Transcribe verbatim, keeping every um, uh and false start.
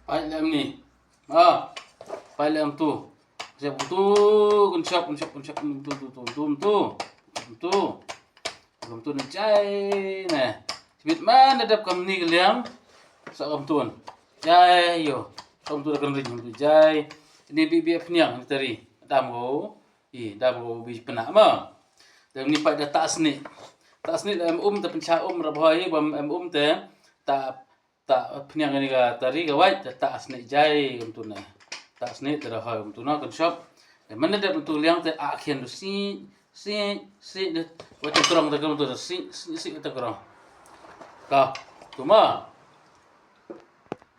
Pait lem ni. Ah, pait lem tu. Siap tu, kun siap, kun siap, kun siap, tu, tu, tu, tu, tu. Tu. Tu na jai ne. Sibit man da dep kam ni ka liang. Sa kam tun. Jai yo. Kam tu da kan ring tu jai. Ni bi bi pniang ni tari. Dam go. I dam go bi pna ma. Dam ni pait da ta sni. Ta sni la em um ta pyncha um rap hoi bam em um te. Ta ta pniang ni ka tari ka wait ta ta sni jai kam tu na. Ta sni te da hoi kam tu na kan shop. Mana da tu liang te a khian tu si si si de. Wa ta krong ta kam tu si si si ta krong. Ka tu ma.